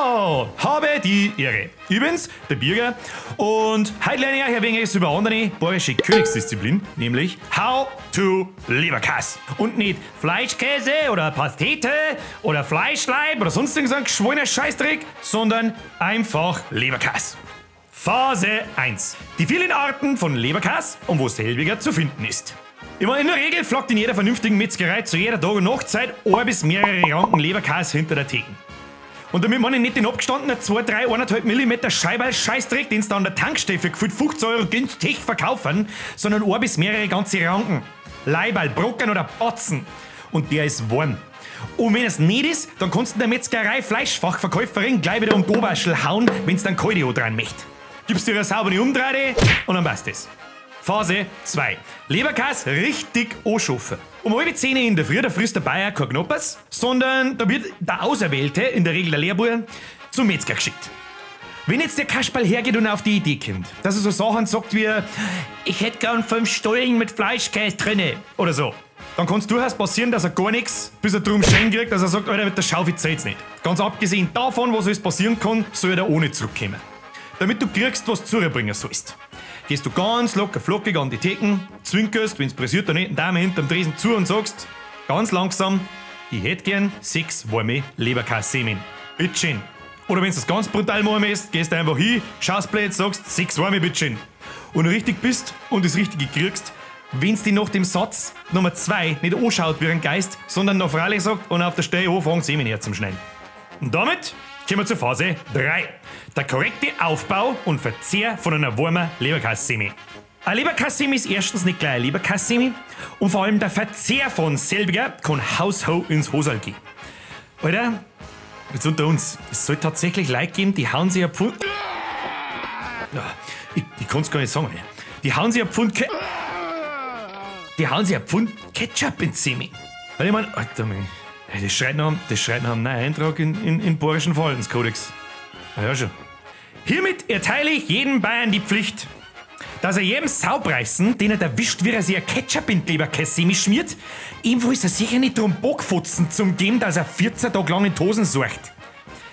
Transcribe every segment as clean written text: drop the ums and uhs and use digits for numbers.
Habe die Ehre. Übrigens, der Birger. Und heute lerne ich euch ein wenig über andere bayerische Königsdisziplin, nämlich How to Leberkäse. Und nicht Fleischkäse oder Pastete oder Fleischleib oder sonst irgend so ein geschwollener Scheißdreck, sondern einfach Leberkäse. Phase 1. Die vielen Arten von Leberkäse und wo selbiger zu finden ist. Immer in der Regel flockt in jeder vernünftigen Metzgerei zu jeder Tag- und Nachtzeit ein bis mehrere Ranken Leberkäse hinter der Theke. Und damit meine ich nicht den abgestandenen 2, 3, 1,5 mm Scheiberl Scheißdreck, den sie da an der Tankstelle für gefühlt 15 Euro günstig verkaufen, sondern ein bis mehrere ganze Ranken. Leiberl, Brocken oder Batzen. Und der ist warm. Und wenn es nicht ist, dann kannst du der Metzgerei Fleischfachverkäuferin gleich wieder um die Oberschel hauen, wenn's dann Kalte dran möchte. Gibst dir eine saubere Umdrehte und dann passt es. Phase 2. Leberkäse richtig anschaffen. Um 9:30 in der Früh, da frisst der Bayer kein Knoppers, sondern da wird der Auserwählte, in der Regel der Lehrbuhr, zum Metzger geschickt. Wenn jetzt der Kasperl hergeht und auf die Idee kommt, dass er so Sachen sagt wie ich hätt gern 5 Stollen mit Fleischkäse drinne oder so, dann kann's durchaus passieren, dass er gar nix, bis er drum schön kriegt, dass er sagt, Alter, mit der Schaufel zählt's nicht. Ganz abgesehen davon, was alles passieren kann, soll er da ohne zurückkommen. Damit du kriegst, was du zurückbringen sollst. Gehst du ganz locker flockig an die Theken, zwinkerst, wenn's pressiert, der netten Dame hinterm Tresen zu und sagst, ganz langsam, ich hätt gern 6 warme Leberkässemen. Bitteschön. Oder wenn's das ganz brutal machen möchtest, gehst du einfach hin, schaust blöd, sagst, 6 warme, bitteschön. Und richtig bist und das Richtige kriegst, wenn's dich nach dem Satz Nummer 2 nicht anschaut wie ein Geist, sondern noch freilich sagt und auf der Stelle anfängt, Semen herzuschneiden. Und damit kommen wir zur Phase 3. Der korrekte Aufbau und Verzehr von einer warmen Leberkässemmel. Eine Leberkässemmel ist erstens nicht gleich eine Leberkässemmel und vor allem der Verzehr von selbiger kann haushoch ins Hosal gehen. Alter, jetzt unter uns, es soll tatsächlich Leute geben, die hauen sich ein Pfund... Ja, ich kann's gar nicht sagen, ey. Die hauen sich ein Pfund Ke-, die hauen sich ein Pfund Ketchup ins Semmel. Weil ich mein, Alter, mein, ey, das schreit nach einem neuen Eintrag in bayerischen Verhaltenskodex. Na ja, schon. Hiermit erteile ich jedem Bayern die Pflicht, dass er jedem Saubreißen, den er erwischt, wie er sich ein Ketchup in die Leberkässemmel schmiert, ihm ist er sicher nicht drum Bockfotzen zum geben, dass er 14 Tage lang in die Hosen sucht.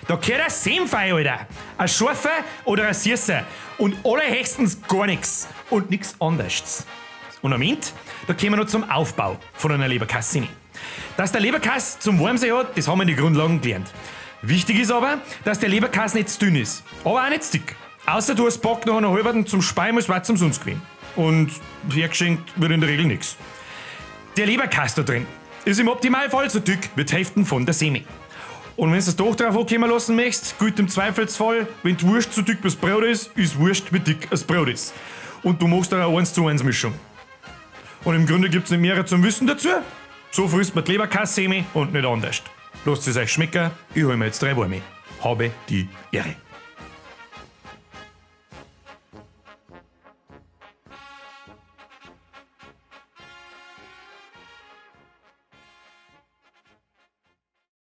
Da gehört ein Senf rein, Alter. Ein scharfer oder ein süßer. Und allerhöchstens gar nix. Und nix anderes. Und am Ende, da kommen wir noch zum Aufbau von einer Leberkässemmel. Dass der Leberkäse zum Warmsein hat, das haben wir in den Grundlagen gelernt. Wichtig ist aber, dass der Leberkäse nicht zu dünn ist, aber auch nicht zu dick. Außer du hast Bock nach einer halben zum Speien, als wär's zum sonst gewesen. Und hergeschenkt wird in der Regel nix. Der Leberkäse da drin ist im Optimalfall so dick wie die Hälfte von der Semmel. Und wenn du das doch drauf ankommen lassen möchtest, gilt im Zweifelsfall, wenn die Wurst so dick wie das Brot ist, ist Wurst wie dick das Brot ist. Und du machst da eine 1:1 Mischung. Und im Grunde gibt's nicht mehr zum Wissen dazu. So frisst man die Leberkässemmel und nicht anders. Lasst es euch schmecken, ich hol mir jetzt 3 Warme. Habe die Ehre.